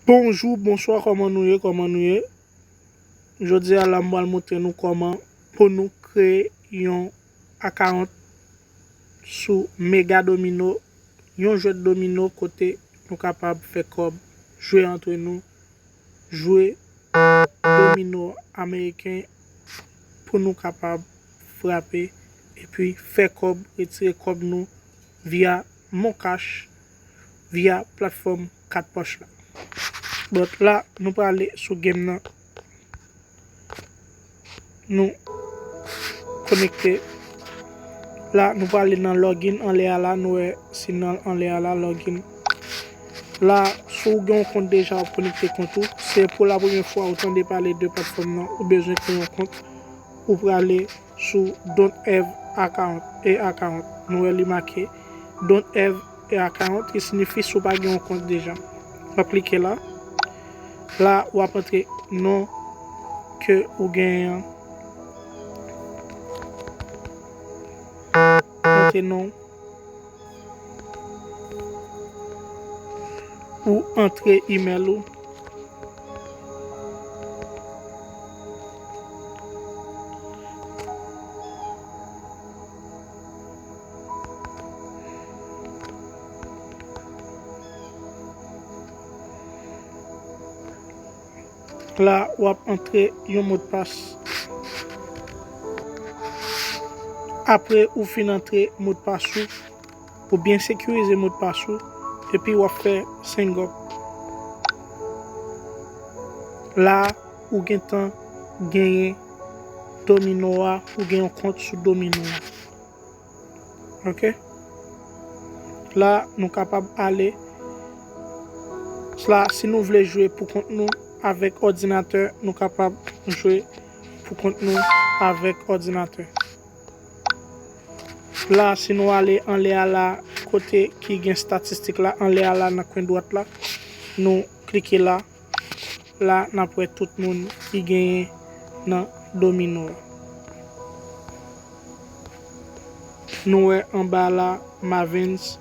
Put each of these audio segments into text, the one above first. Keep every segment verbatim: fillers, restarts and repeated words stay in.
Bonjou, bonswa, kòman nou ye, kòman nou ye? Jodi a la, m pral montre nou kòman pou nou kreye yon akawont sou Mega Domino, yon jwèt domino kote nou kapab fè kòb, jwe antre nou, jwe domino ameriken pou nou kapab frape epi fè kòb, retire kòb nou via Moncash, via platfòm kat pòch la. But la, nou prale sou game nan. Nou konekte. La, nou prale nan login anlè a la, nou wè sinyal anlè a la, login. La, si w gen yon kont deja, w ap konekte kont ou. Se pou la premyè fwa ou tande pale de platfòm nan, ou bezwen kreye yon kont, ou prale sou Don't Have Account, a Account. Nou wè li make Don't Have a Account, ki siyifi si w pa gen yon kont deja. W ap klike la. La, w ap antre non ke ou genyen an. Antre non. Ou antre email ou. La, w ap antre yon modpas. Apre ou fin antre modpas ou, ou byen sekirize modpas ou, epi w ap fè sign up. La, ou gentan genyen domino a, ou gen yon kont sou domino a. Ok? La, nou kapab ale. La, si nou vle jwe pou kont nou avèk òdinatè, nou kapab jwe pou kont nou avèk òdinatè. La, si nou ale anlè a la, kote ki gen statistik la, anlè a la, nan kwen dwat la, nou klike la. La, n ap wè tout moun ki genyen nan domino a. Nou wè anba la, Mavens,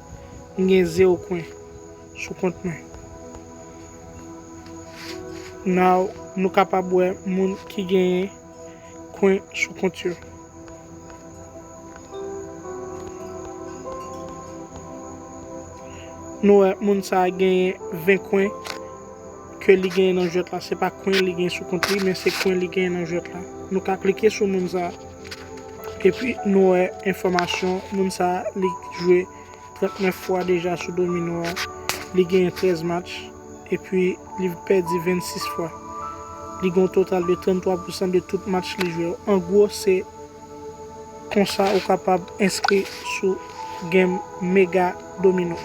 m gen zewo kwen sou kont mwen. Now, nou kapab wè moun ki genyen kwen sou kont yo. Nou wè moun sa a genyen ven kwen ke li genyen nan jwèt la. Se pa kwen li genyen sou kont li, men se kwen li genyen nan jwèt la. Nou ka klike sou moun sa a. Epi nou wè enfòmasyon moun sa a, li jwe trannèf fwa deja sou domino a. Li genyen trèz match. Epi li pèdi vennsis fwa. Li gen yon total de tranntwa pousan de tout match li jwe yo. An gwo, se konsa ou kapab enskri sou game Mega Domino.